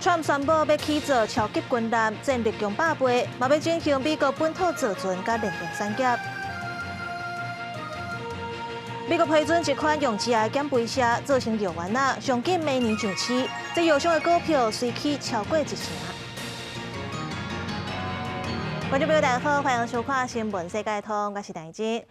川普宣布欲起造超級軍艦，戰力強百倍，嘛欲振興美國本土造船佮電動產業。美國批准一款用致癌減肥車做成藥丸仔，上緊明年上市。這藥商的股票隨起超過一成。觀眾朋友大家好，歡迎收看《新聞世界通》，我是戴真。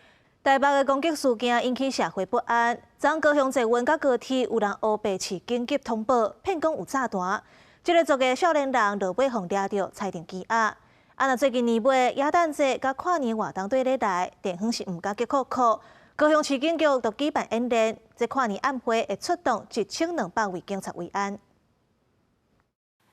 台北的攻擊事件引起社會不安。昨高雄捷運佮高鐵有人烏白飼緊急通報，騙講有炸彈。這个作的少年人落尾予掠著，裁定羈押。啊，若最近年尾耶誕節佮跨年活動對咧來，地方是毋敢激扣扣。高雄市警局就舉辦演練，這跨年晚會會出動1200位警察維安。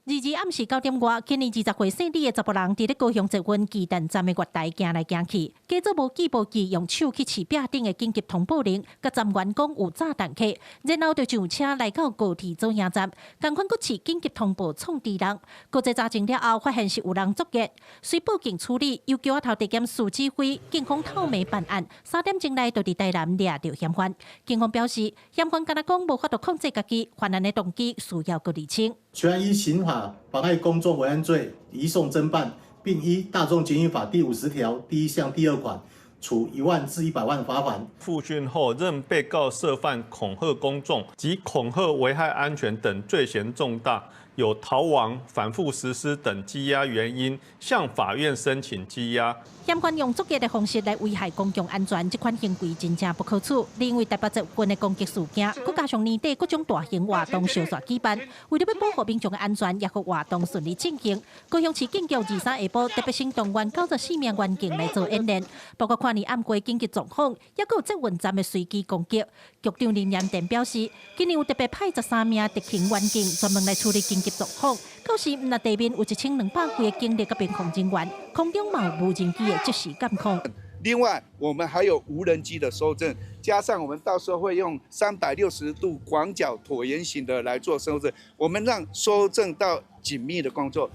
22暗時9點外，今年20歲姓李的查埔人，佇咧高雄捷運巨蛋站的月台行來行去，假做無記無記，用手去試壁頂的緊急通報鈴，共站員講有炸彈客，然後就上車來到高鐵左營站，仝款閣試緊急通報創治人。國際查證了後，發現是有人作業，隨報警處理，由橋仔頭地檢署指揮，警方透暝辦案，3點鐘內就佇台南掠著嫌犯。警方表示，嫌犯敢若講無法度控制家己，犯案的動機需要閣釐清。全案依刑法妨礙公眾維安罪移送偵辦，並依大眾捷運法第50條第1項第2款，處1萬至100萬罰款。複訊後，認被告涉犯恐嚇公眾及恐嚇危害安全等罪嫌重大，有逃亡、反覆實施等羈押原因，向法院申請羈押。嫌犯用作業的方式來危害公共安全，這款行為真正不可取。另外，台北捷運的攻擊事件，閣加上年底各種大型活動相續舉辦，為了欲保護民眾的安全，也予活動順利進行，高雄市警局23下晡特別先動員94名員警來做演練，包括跨年晚會緊急狀況，抑閣有捷運站的隨機攻擊。局長林嚴典表示，今年有特別派13名特勤員警專門來處理緊急狀況。到時毋但地面有1200幾个警力佮邊防人員，空中嘛有無人機的即時監控。另外，我們還有無人機的搜證，加上我們到時候會用360度廣角橢圓形的來做搜證，我們讓搜證到緊密的工作。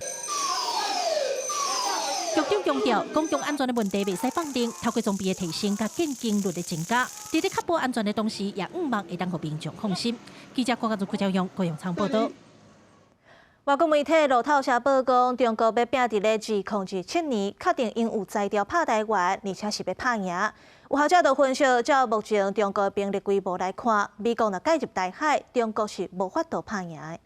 局長強調，公共安全的問題袂使放任，透過裝備的提升佮見警率的增加，佇咧確保安全的同時，也向望會當予民眾放心。記者郭家祖、郭昭勇、高雄倉報道。外國媒體路透社報講，中國欲拚佇咧2027年確定𪜶有才調拍台灣，而且是欲拍贏。有學者就分析，照目前中國兵力規模來看，美國若介入台海，中國是無法度拍贏的。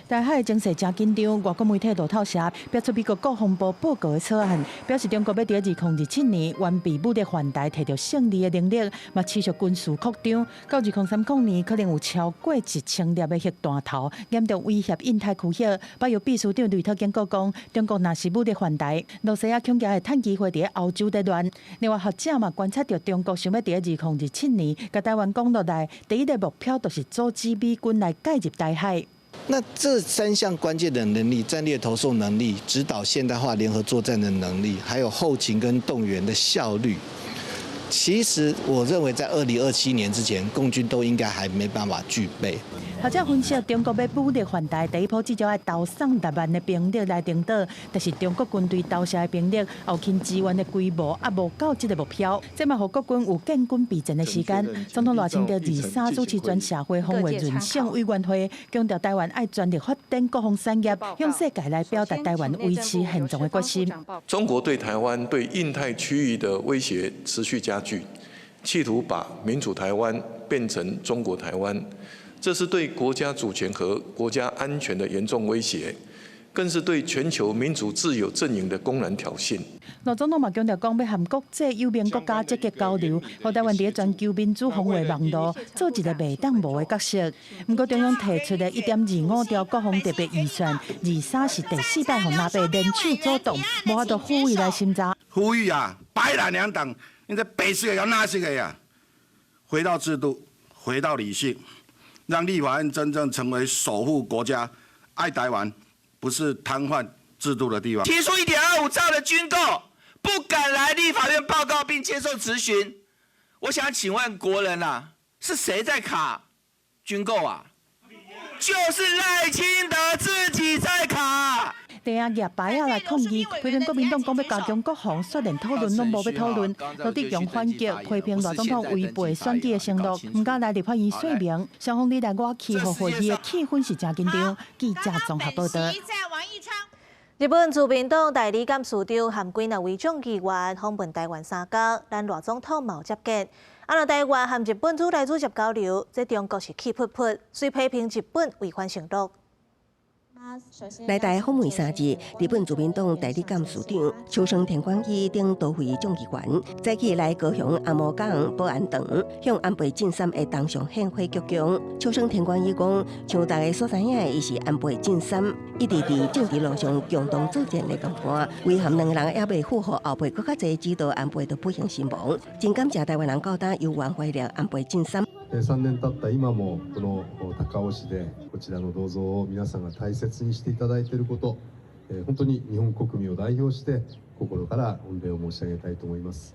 台海情勢誠緊張，外國媒體路透社爆出美國國防部報告的草案，表示中國欲佇2027年完備武力犯台，提著勝利的能力，嘛持續軍事擴張，到2030年可能有超過1000粒的核彈頭，嚴重威脅印太區域。北約秘書長呂特警告講，中國若是武力犯台，羅西亞恐驚會趁機會佇歐洲咧亂。另外學者嘛觀察著中國想欲佇2027年共台灣攻落來，第一个目標就是阻止美軍來介入台海。那這三項關鍵的能力：戰略投送能力、指導現代化聯合作戰的能力，還有後勤跟動員的效率。其實，我認為在2027年之前，共軍都應該還沒辦法具備。學者分析，中國欲武力犯台，第一波至少愛投送6萬的兵力來登島，但是中國軍隊投射的兵力後勤支援的規模猶無到這个目標，這嘛予國軍有建軍備戰的時間。總統賴清德23主持全社會防衛韌性委員會，強調台灣愛全力發展國防產業，向世界來表達台灣維持現狀的決心。中國對台灣、對印太區域的威脅持續加劇，企圖把民主台灣變成中國台灣。這是對國家主權和國家安全的嚴重威脅，更是對全球民主自由陣營的公然挑釁。賴總統嘛強調講，欲和國際友盟國家積極交流，予台灣佇全球民主防衛網路做一个袂當無的角色。毋過中央提出的1.25兆國防特別預算，23是第四擺予藍白聯手阻擋，無法度呼籲來審查。呼籲啊，白藍兩黨，你這白色的要藍色的呀，回到制度，回到理性。讓立法院真正成為守護國家、愛台灣，不是癱瘓制度的地方。提出1.25兆的軍購，不敢來立法院報告並接受質詢。我想請問國人啊，是誰在卡軍購啊？就是賴清德自己在卡。地啊，攑牌仔來抗議，批評國民黨講欲加強國防，煞連討論攏無欲討論。盧哲強反擊，批評賴總統違背選舉的承諾，毋敢來立法院說明。雙方你來我去，予會議的氣氛是誠緊張。記者綜合報導。日本自民黨代理幹事長含幾若位眾議員訪問台灣3工，咱賴總統嘛有接見。啊，若台灣和日本愈來愈捷交流，這中國是氣噗噗，遂批評日本違反承諾。來台訪問3日，日本自民黨代理幹事長秋生田光一等多位眾議員，早起來高雄阿摩港保安堂向安倍晉三的銅像獻花鞠躬。秋生田光一講，像大家所知影的，伊是安倍晉三，一直佇政治路上共同作戰的同伴，遺憾兩个人猶未復和後輩閣較濟指導安倍就不幸身亡。真感謝台灣人到今猶原懷念安倍晉三。 3年経った今もこの高雄市でこちらの銅像を皆さんが大切にしていただいていること、本当に日本国民を代表して心から御礼を申し上げたいと思います。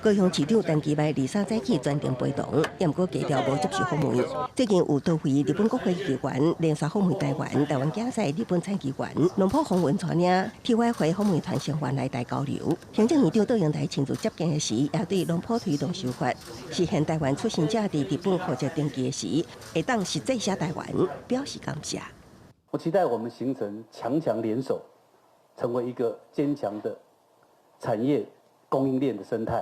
高雄市長陳其邁23早起專程陪同，毋過低調無接受訪問。最近有多位日本國會議員連續訪問台灣，台灣競賽日本參議員農浦訪問帶領體委會訪問團成員來台交流。行政院長卓榮泰親自接見的時，也對農浦推動修法，實現台灣出生者佇日本戶籍登記的時，會當實際寫台灣，表示感謝。我期待我們形成強強聯手，成為一個堅強的產業供應鏈的生態。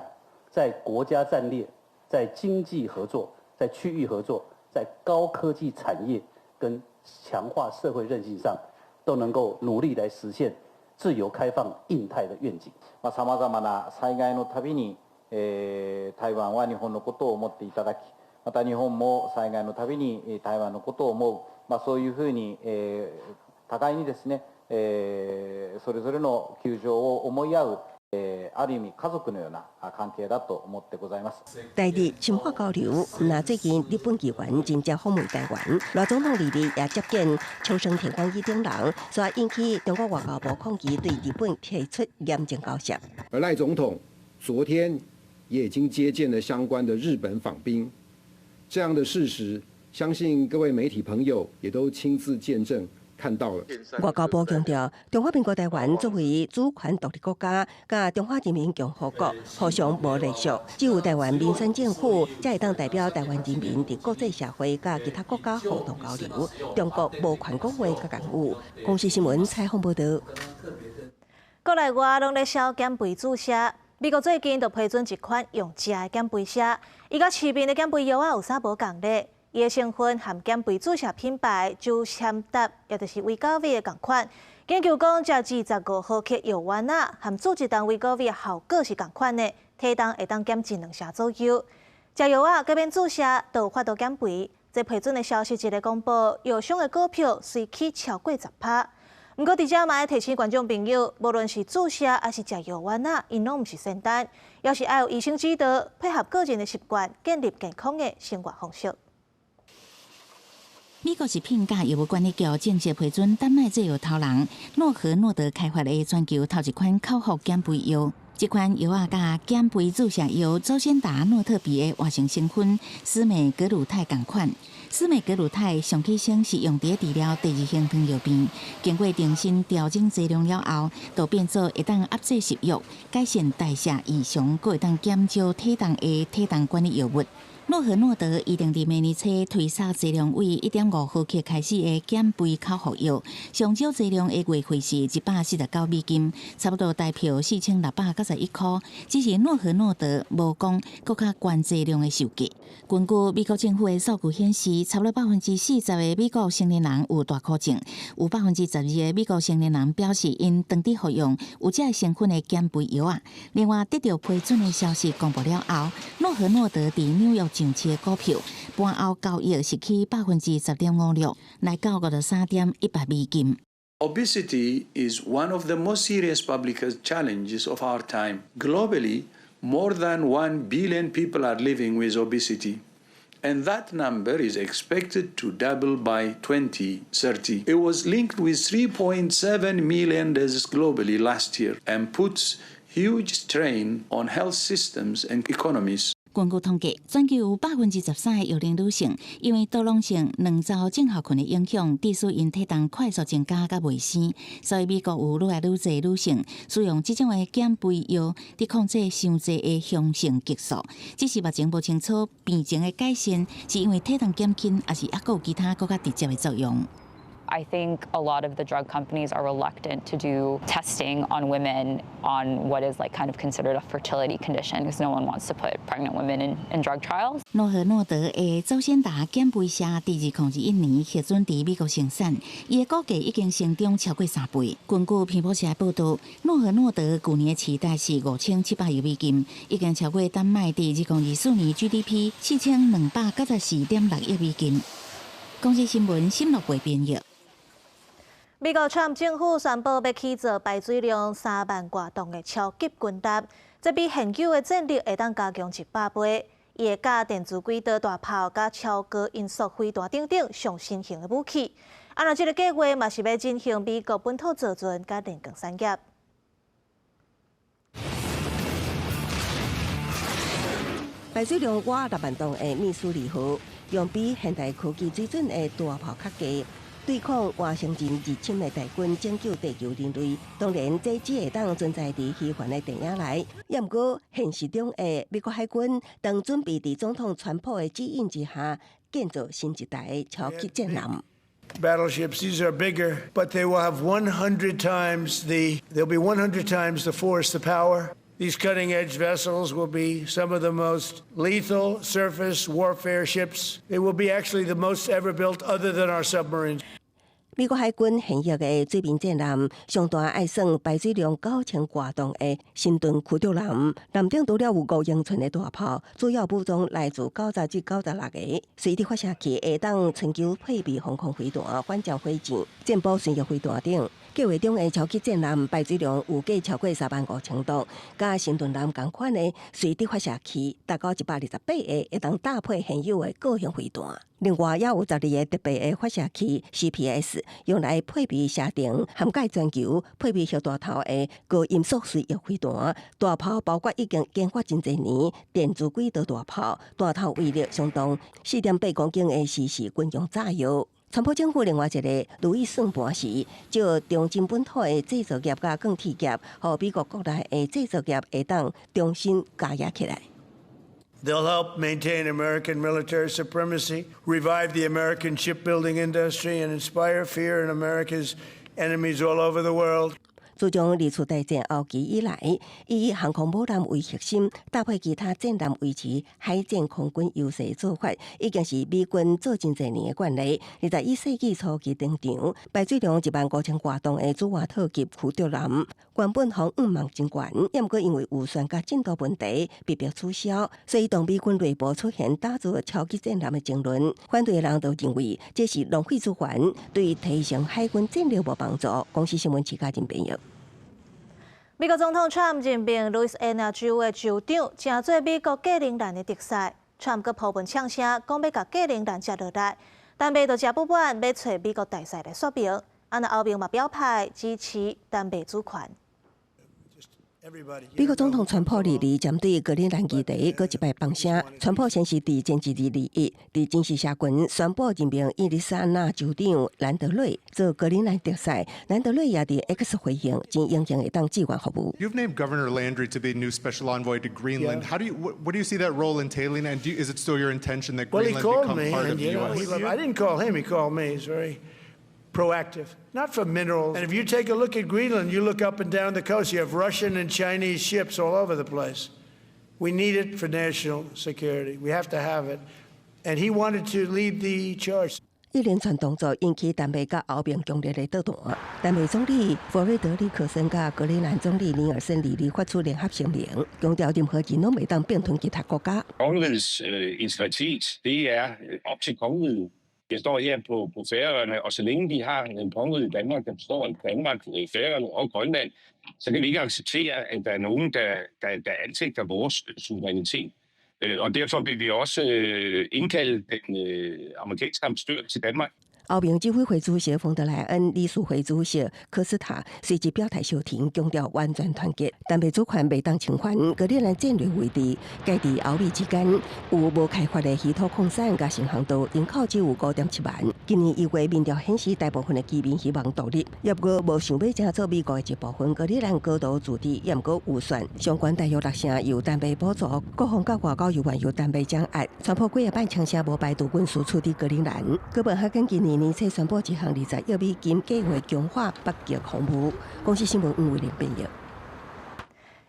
在國家戰略、在經濟合作、在區域合作、在高科技產業跟強化社會韌性上，都能夠努力來實現自由開放印太的願景。さまざまな災害のたびに、台灣は日本のことを思っていただき、また日本も災害のたびに台灣のことを思う、そういうふうに、互いにですね、それぞれの窮状を思い合う。ある意味家族のような関係だと思ってございます。台日深化交流，那最近日本議員真正訪問台灣，賴總統2日也接見秋生田光一等人，所以引起中國外交部抗議，對日本提出嚴正交涉。而賴總統昨天也已經接見了相關的日本訪賓，這樣的事實，相信各位媒體朋友也都親自見證。看到了。外交部強調，中華民國台灣作為主權獨立國家，佮中華人民共和國互相無隸屬，只有台灣民選政府才會當代表台灣人民佇國際社會佮其他國家互動交流。中國無權講話佮干預。公視新聞採訪報導。國內外攏咧銷減肥注射，美國最近就批准一款用食的減肥射，伊佮市面的減肥藥仔有啥無仝咧？伊的成分和減肥注射品牌酒仙達，也就是威高位的仝款。研究講，食25毫克藥丸仔，和注一筒威高位的效果是仝款的，體重會當減一兩成左右。食藥仔閣免注射，就有法度減肥。這批准的消息一个公布，藥商的股票隨起超過10%。毋過，佇遮嘛愛提醒觀眾朋友，無論是注射抑是食藥丸仔，𪜶攏毋是仙丹，猶是愛有醫生指導，配合個人的習慣，建立健康的生活方式。美國食品佮藥物管理局正式批准丹麥製藥頭人諾和諾德開發的全球頭一款口服減肥藥。這款藥仔佮減肥注射藥祖先達諾特比的活性成分司美格魯肽仝款。司美格魯肽上起先是用佇治療第二型糖尿病，經過重新調整劑量了後，就變做會當壓制食慾、改善代謝異常，閣會當減少體重的體重管理藥物。諾和諾德預定佇明年初推售劑量為1.5毫克開始的減肥口服藥，上少劑量的月費是149美金，差不多台票4691箍。只是諾和諾德無講閣較懸劑量的售價。根據美國政府的數據顯示，差不多40%的美國成年人有大箍症，有12%的美國成年人表示𪜶長佇服用有這个成分的減肥藥仔。另外，得到批准的消息公布了後，諾和諾德佇紐約上市的股票，盤後交易是起10.56%，來到53.18美金。 Obesity is one of the most serious public health challenges of our time. Globally, more than 1 billion people are living with obesity, and that number is expected to double by 2030. It was linked with 3.7 million deaths globally last year and puts huge strain on health systems and economies. 根據統計，全球有13%的育齡女性因為多囊性卵巢症候群的影響，致使𪜶體重快速增加佮袂生。所以美國有愈來愈濟女性使用這種的減肥藥，佇控制傷濟的雄性激素。只是目前無清楚病情的改善是因為體重減輕，抑是猶閣有其他閣較直接的作用。 I think a lot of the drug companies are reluctant to do testing on women on what is like kind of considered a fertility condition because no one wants to put pregnant women in drug trials. 諾和諾德的祖先達減肥射佇2021年核准佇美國生產，伊的股價已經成長超過3倍。根據彭博社報導，諾和諾德舊年的市值是5700億美金，已經超過丹麥佇2024年 GDP 4294.6億美金。公視新聞新樂會編譯。美國川普政府宣布欲起造排水量3萬外噸的超級軍艦，這比現有的戰力會當加強100倍。伊會佮電子軌道大炮、佮超高音速飛彈等等上新型的武器。啊，若這个計畫嘛是欲振興美國本土造船佮煉鋼產業。排水量倚6萬噸的密蘇里號，用比現代科技水準的大炮較低。對抗外星人入侵的大軍，拯救地球人類。當然，這只會當存在佇虛幻的電影內。也毋過，現實中的美國海軍當準備佇總統川普的指引之下，建造新一代的超級戰艦。 Battleships, these are bigger, but they will have 100 times the, they'll be 100 times the force, the power. These cutting edge vessels will be some of the most lethal surface warfare ships. They will be actually the most ever built other than our submarines. 美國海軍現役的水面戰艦上大愛算排水量9000外噸的神盾驅逐艦，艦頂除了有5英寸的大炮，主要武裝來自90至96個隨地發射器，會當全球配備防空飛彈、反潛火箭、戰斧巡弋飛彈等。計畫中的超級戰艦排水量預計超過35,000噸，佮神盾艦仝款的隨地發射器達到128個，會當打破現有的個型飛彈。另外，也有12個特別的發射器 CPS，用來配備射程涵蓋全球、配備核彈頭的高音速隨翼飛彈。大炮包括已經研發真濟年電子軌道大炮，彈頭威力相當4.8公斤的新式軍用炸藥。川普政府另外一个如意算盤是，借重振本土的製造業佮鋼鐵業，予美國國內的製造業會當重新加壓起來。 They'll help maintain American military supremacy, revive the American shipbuilding industry, and inspire fear in America's enemies all over the world. 自從二次大戰後期以來，以航空母艦為核心，搭配其他戰艦維持海戰空軍優勢做法，已經是美軍做真濟年的慣例。21世紀初期登場，排水量1萬5千外噸的朱華特級驅逐艦，原本防禦網真懸，也毋過因為預算佮進度問題，被迫取消。所以當美軍內部出現打造超級戰艦的爭論，反對的人都認為這是浪費資源，對提升海軍戰力無幫助。公視新聞徐嘉仁編譯。美國總統川普任命路易斯安那州的州長，成做美國格陵蘭的特使。川普閣鋪文嗆聲，講欲共格陵蘭食落來，丹麥就誠不滿，欲揣美國大使來說明。啊，若歐盟嘛表態支持丹麥主權。美國總統川普二二針對格陵蘭議題，閣一擺放聲。川普先是佇前一日21，佇正式社群宣布任命伊麗莎娜州長蘭德瑞做格陵蘭特使。蘭德瑞也佇 X 回應，真榮幸會當志願服務。 You've named Governor Landry to be new special envoy to Greenland. Yeah. How do you what, what do you see that role entailing? And is it still your intention that Well, he Greenland called become me, part of and the you know, U.S.? I didn't call him. He called me. He's very proactive, not for minerals. And if you take a look at Greenland, you look up and down the coast, you have Russian and Chinese ships all over the place. We need it for national security. We have to have it. And he wanted to lead the charge. 一連串動作引起丹麥佮歐盟強烈的倒彈。丹麥總理弗瑞德里克森佮格陵蘭總理尼爾森二二發出聯合聲明，強調任何人攏袂當併吞其他國家。 Kongerigets integritet, det er op til kongeriget. Jeg står her på Færøerne, og så længe vi har en kongerige Danmark, der består af Danmark, Færøerne og Grønland, så kan vi ikke acceptere, at der er nogen, der anfægter vores suverænitet. Og derfor vil vi også indkalde den amerikanske ambassadør til Danmark. 歐盟執委會主席馮德萊恩、理事會主席科斯塔隨即表態相挺，強調完全團結，丹麥主權袂當侵犯。格陵蘭戰略位置介佇歐美之間，有無開發的稀土礦產佮新航道，人口只有5.7萬。今年1月民調顯示，大部分的居民希望獨立，抑閣無想欲成做美國的一部分。格陵蘭高度自治，抑毋過預算相關大約六成由丹麥補助，國防佮外交猶原由丹麥掌握。川普幾仔擺聲稱無排除軍事處置格陵蘭。哥本哈根今年年初宣布一項20億美金計劃強化北極防務。公視新聞吳偉玲編譯。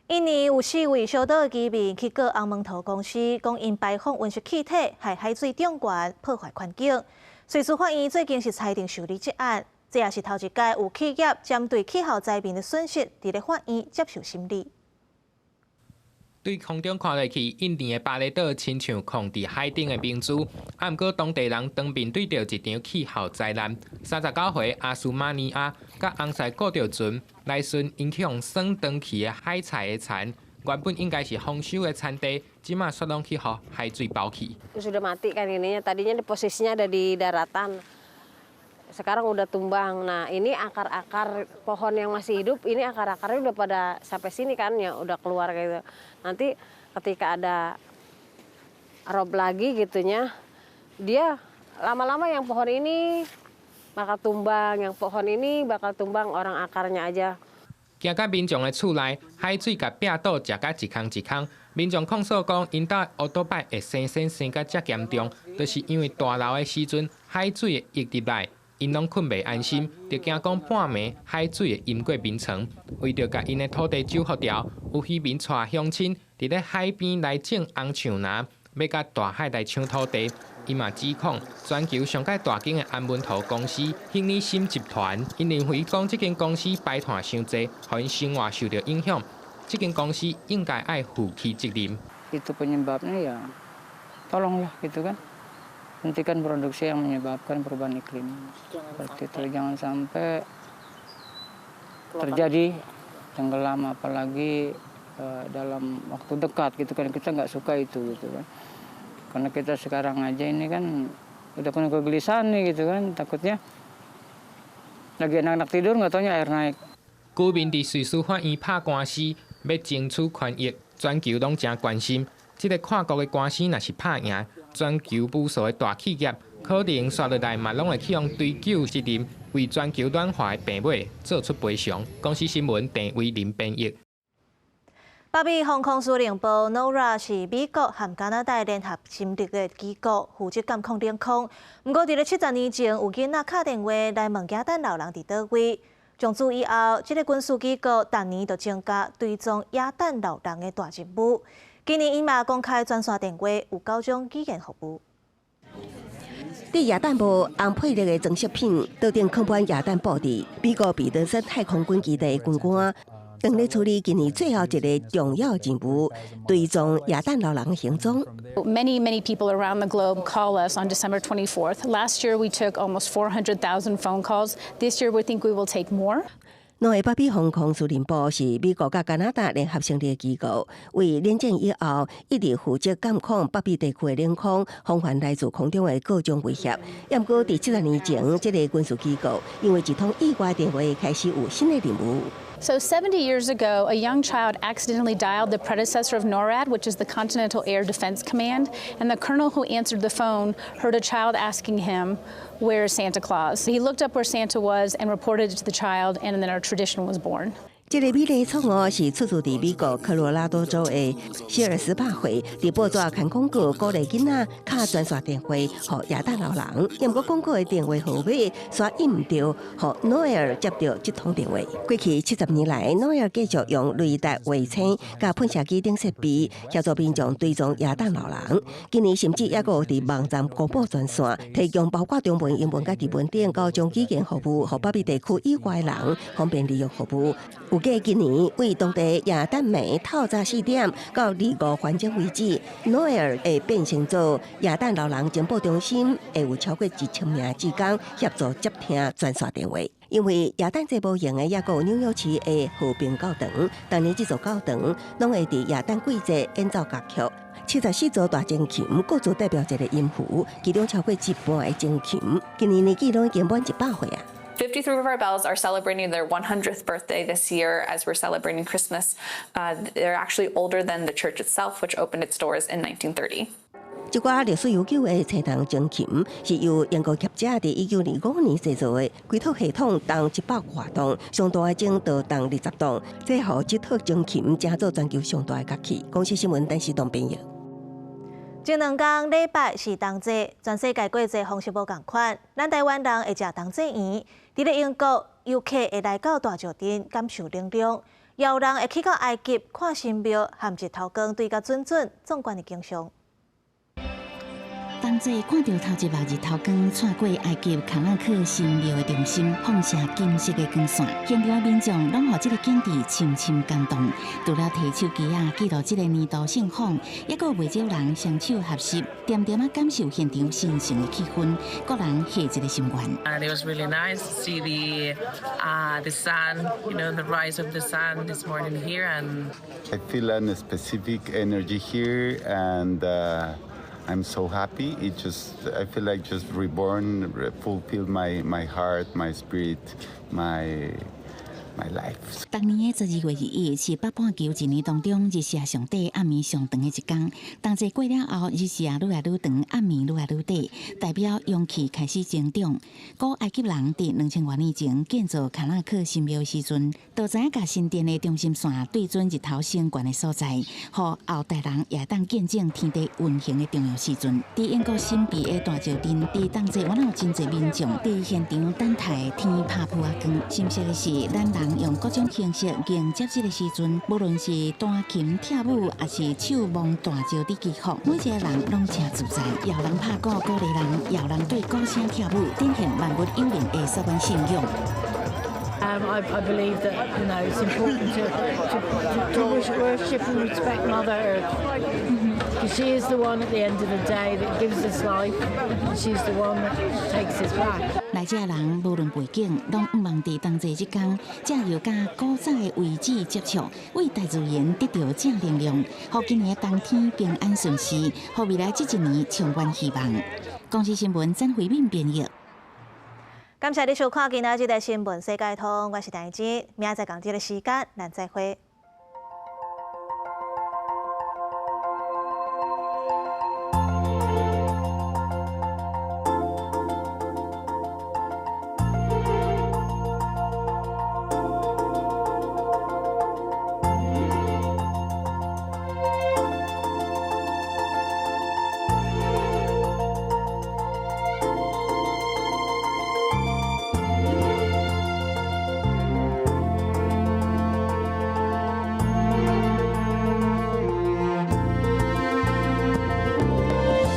印尼有四位小島的居民去告紅毛塗公司，講𪜶排放溫室氣體，害海水漲懸，破壞環境。瑞士法院最近是裁定受理這案，這也是頭一擺有企業針對氣候災民的損失，佇咧法院接受審理。對空中看落去，印尼的巴厘島親像囥佇海頂的明珠。啊，毋過當地人當面對著一場氣候災難。39歲阿斯馬尼亞佮翁婿顧著船來巡𪜶去予損斷去的海菜的田，原本應該是豐收的田地，這馬煞攏去予海水包去。 Sudah mati kan ininya, tadinya di posisinya ada di daratan. Sekarang udah tumbang. Nah, ini akar-akar pohon yang masih hidup, ini akar-akarnya udah pada sampai sini kan ya, udah keluar gitu. Nanti ketika ada rob lagi gitunya, dia lama-lama yang pohon ini bakal tumbang, yang pohon ini bakal tumbang, orang akarnya aja. 驚到民眾的厝內，海水共壁倒食甲一空一空。民眾控訴講，𪜶兜烏多擺會生鉎生甲遮嚴重，就是因為大澇的時陣海水會溢入來。𪜶攏睏袂安心，就驚講半暝海水會淹過眠床。為著共𪜶的土地修復掉，有漁民帶鄉親佇咧海邊來種紅樹林，欲佮大海來搶土地。伊嘛指控全球上蓋大間的紅毛塗公司興利新集團，𪜶認為講這間公司排碳傷濟，予𪜶生活受著影響。這間公司應該愛負起責任。 Itu penyebabnya ya, tolonglah gitu kan. Hentikan produksi yang menyebabkan perubahan iklim. Seperti itu, jangan sampai terjadi tenggelam apalagi dalam waktu dekat gitu kan, kita nggak suka itu gitu kan. Karena kita sekarang aja ini kan udah penuh kegelisahan nih gitu kan, takutnya lagi enak-enak tidur nggak taunya air naik. 居民佇瑞士法院拍官司，欲爭取權益，全球攏誠關心。這个跨國的官司若是拍贏，全球無數的大企業可能紲落來嘛，攏會去予追究責任，為全球暖化的病尾做出賠償。公視新聞鄭偉林編譯。北美防空司令部 NORAD 是美國和加拿大聯合成立的機構，負責監控領空。毋過，佇咧70年前，有囡仔敲電話來問耶誕老人佇佗位。從此以後，這个軍事機構逐年都增加追蹤耶誕老人的大任務。今年𪜶嘛公開專線電話，有九種語言服務。佇耶誕帽紅配綠的裝飾品，桌頂囥滿耶誕布置。美國彼得森太空軍基地軍官當咧處理今年最後一个重要任務，追蹤耶誕老人行蹤。 Many, many people around the globe call us on December 24th. Last year, we took almost 400,000 phone calls. This year, we think we will take more. NORAD 北美防空司令部是美國佮加拿大聯合成立的機構，為冷戰以後一直負責監控北美地區的領空，防範來自空中的各種威脅。毋過，佇70年前，這个軍事機構因為一通意外電話開始有新的任務。 So 70 years ago, a young child accidentally dialed the predecessor of NORAD, which is the Continental Air Defense Command, and the colonel who answered the phone heard a child asking him, "Where's Santa Claus?" He looked up where Santa was and reported it to the child, and then our tradition was born. 這个美麗錯誤是出自佇美國科羅拉多州的希爾斯帕會，佇報紙刊廣告鼓勵囡仔敲專線電話予耶誕老人。毋過廣告的電話號碼煞印毋著，予諾爾接著這通電話。過去70年來，諾爾繼續用雷達衛星佮噴射機等設備協助民眾追蹤耶誕老人。今年甚至猶閣有佇網站公布專線，提供包括中文、英文佮日文等九種語言服務，予北美地區以外人方便利用服務。預計今年對當地耶誕暝透早4點到25分鐘為止，諾爾會變成做耶誕老人情報中心，會有超過1000名志工協助接聽專線電話。因為耶誕節無閒的，猶閣有紐約市的和平教堂，逐年這座教堂攏會佇耶誕季節演奏樂曲。74座大鐘琴，各自代表一個音符，其中超過一半的鐘琴，今年年紀攏已經滿100歲啊。 53 of our bells are celebrating their 100th birthday this year as we're celebrating Christmas. They're actually older than the church itself, which opened its doors in 1930. 這掛歷史悠久的青銅鐘琴是由英國學者佇1925年製造的，規套系統重100外磅，上大的鐘就重20磅，這予這套鐘琴成做全球上大的樂器。公視新聞陳時東編譯。這兩工禮拜是冬至，全世界過節方式無仝款。咱台灣人會食冬至圓，佇咧英國遊客會來到大石鎮感受冷涼，也有人會去到埃及看神廟，含日頭光對甲準準壯觀的景象。冬至看著頭一抹日頭光，竄過埃及卡納克神廟的中心，放射金色的光線，現場的民眾攏予這個景致深深感動。除了提手機仔記錄這個年度盛況，猶閣有袂少人雙手合十，恬恬仔感受現場神聖的氣氛，各人下一個心願。 And it was really nice to see the sun, the rise of the sun this morning here, and I feel a specific energy here, and I'm so happy. I feel like just reborn, fulfill my heart, my spirit, my life. 逐年的12月21是北半球一年當中日射上短、暗暝上長的一天。冬至過了後，日射愈來愈長，暗暝愈來愈短，代表陽氣開始增長。古埃及人佇2000外年前建造卡納克神廟時陣，就知影共神殿的中心線對準日頭升懸的所在，予後代人也會當見證天地運行的重要時陣。佇英國神秘的大石陣，佇冬至，原來有真濟民眾佇現場等待天拍噗仔光。心適的是，咱人用各種形式迎接這個時陣，無論是彈琴跳舞，抑是手摸大石佇祈福，每一個人攏誠自在。有人拍鼓鼓勵人，有人對鼓聲跳舞，展現萬物有靈的所款信仰。 I believe that it's important to worship and respect Mother Earth because she is the one at the end of the day that gives us life, and she's the one that takes us back. 來遮人無論背景，攏向望佇冬至這天，藉由佮古早的遺址接觸，為大自然得著正能量，予今年的冬天平安順遂，予未來這一年充滿希望。公視新聞曾慧敏編譯。感謝你收看今仔日的新聞世界通，我是陳靜，明仔載仝這個時間，咱再會。